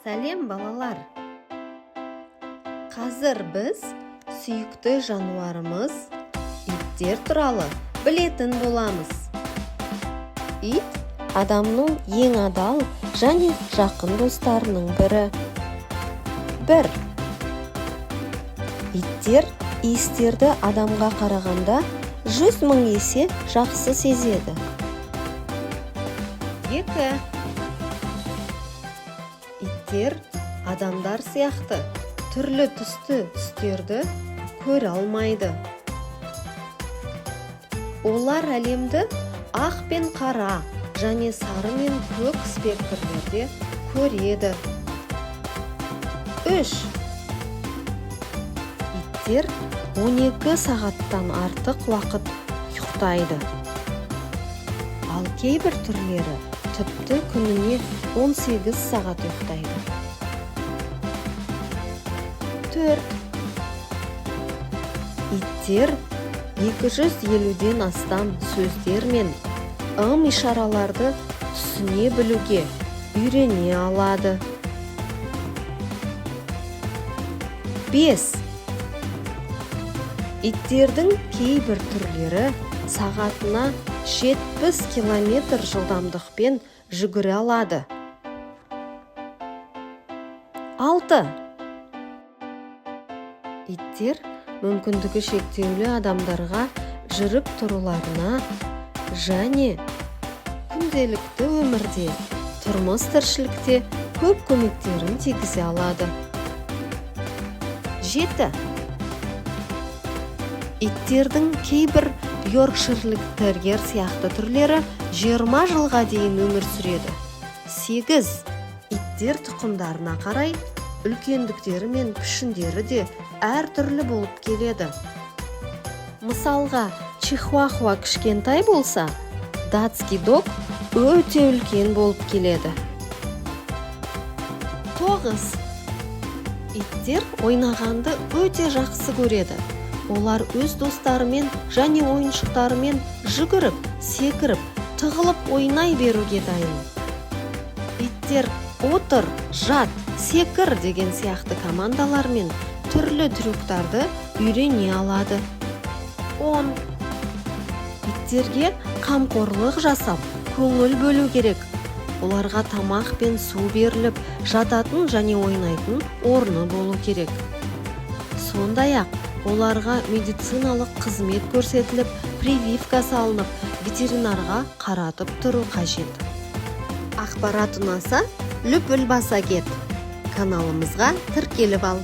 Сәлем, балалар! Қазір біз сүйікті жануарымыз иттер туралы білетін боламыз. Ит адамның ең адал және жақын достарының бірі. 1. Иттер иістерді адамға қарағанда 100 000 есе жақсы сезеді. 2. Иттер адамдар сияқты түрлі түсті түстерді көре алмайды. Олар әлемді ақ пен қара және сары мен көк спектрлерде көреді. 3. Иттер 12 сағаттан артық уақыт ұйықтайды. Ал кейбір түрлері тіпті күніне 18 сағат ұйықтайды. 4. Иттер 250-ден астам сөздер мен ым-ишараларды түсіне білуге үйрене алады. 5. Иттердің кейбір түрлері сағатына 70 километр жылдамдықпен жүгіре алады. 6. Иттер мүмкіндігі шектеулі адамдарға жүріп тұруларына және күнделікті өмірде, тұрмыс тіршілікте көп көмектерін тигізе алады. 7. Иттердің кейбір йоркширлік терьер сияқты түрлері 20 жылға дейін өмір сүреді. 8. Иттер тұқымдарына қарай үлкендіктері мен пішіндері де әртүрлі болып келеді. Мысалға, чихуахуа кішкентай болса, датский дог өте үлкен болып келеді. 9. Иттер ойнағанды өте жақсы көреді. Олар өз достарымен және ойыншықтарымен жүгіріп, секіріп, тығылып ойнай беруге дайын. Иттер отыр, жат, секір деген сияқты командалармен түрлі трюктарды үйрене алады. 10. Иттерге қамқорлық жасап, көңіл бөлу керек. Оларға тамақ пен су беріліп, жататын және ойнайтын орны болу керек. Сондай-ақ, оларға медициналық қызмет көрсетіліп, прививка салынып, ветеринарға қаратып тұру қажет. Ақпарат ұнаса, лүпіл баса кет. Каналымызға тіркеліп ал.